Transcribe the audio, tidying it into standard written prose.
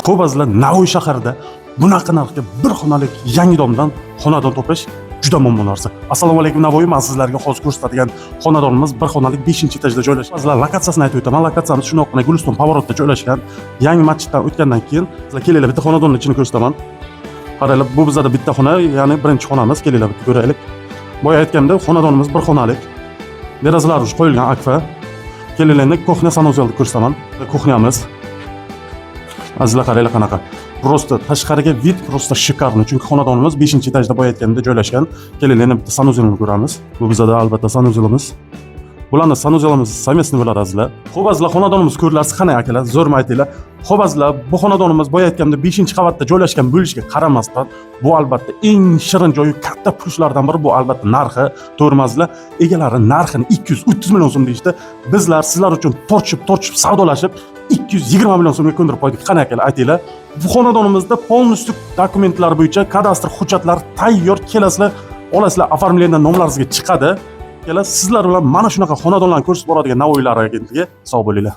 Xo'p, azizlar, Navoiy shahrida bunaqa narxga bir xonalik yangi domdan xonadon topish juda muammo narsa. Assalomu alaykum, Navoiy, men sizlarga hozir ko'rsatadigan xonadonimiz bir xonalik 5-etajda joylashgan. Azizlar, lokatsiyasini aytib o'taman. Lokatsiyamiz shundoqqina Guliston поворот da joylashgan. Yangi masjiddan o'tgandan keyin sizlar kelinglar, bitta xonadonni ichini ko'rsataman. Qaranglar, bu bizada bitta xona, ya'ni birinchi xonamiz. Kelinglar, bitta ko'raylik. Boya aytganimdek, xonadonimiz bir xonalik. Derazalar уже qo'yilgan akfa. Kelinglar, endi кухня, санузел ni ko'rsataman. Кухня miz. Azizlar, qaranglar qanaqa. Просто tashqariga вид просто шикарный. Chunki xonadonimiz 5-etajda, boya aytganimdek, joylashgan. Kelinglar, endi bitta санузел ni ko'ramiz. Bu bizada albatta санузел imiz. Bularni санузел imiz совместный bo'ladi, azizlar. Xo'p, azizlar, xonadonimiz ko'rilarsiz qanday, akalar? Zo'rmi, aytinglar. Xo'p, azizlar, bu xonadonimiz boya aytganimdek 5-qavatda joylashgan bo'lishiga qaramasdan, bu albatta eng shirin joyi, katta plyuslardan biri bu albatta narxi. To'g'rimi, azizlar? Egalari narxini 230 million so'm deyishdi. Bizlar sizlar uchun tortishib, tortishib, savdolashib 220 million so'mga ko'ndirib qo'ydik. Qani, akalar, aytinglar. Bu xonadonimizda полностью dokumentlar bo'yicha kadastr hujjatlari tayyor, kelasizlar, olasizlar, оформление nomlaringizga chiqadi. Akalar, sizlar bilan mana shunaqa xonadonlarni ko'rsatib boradigan Navoiylar agentligi. Sog' bo'linglar.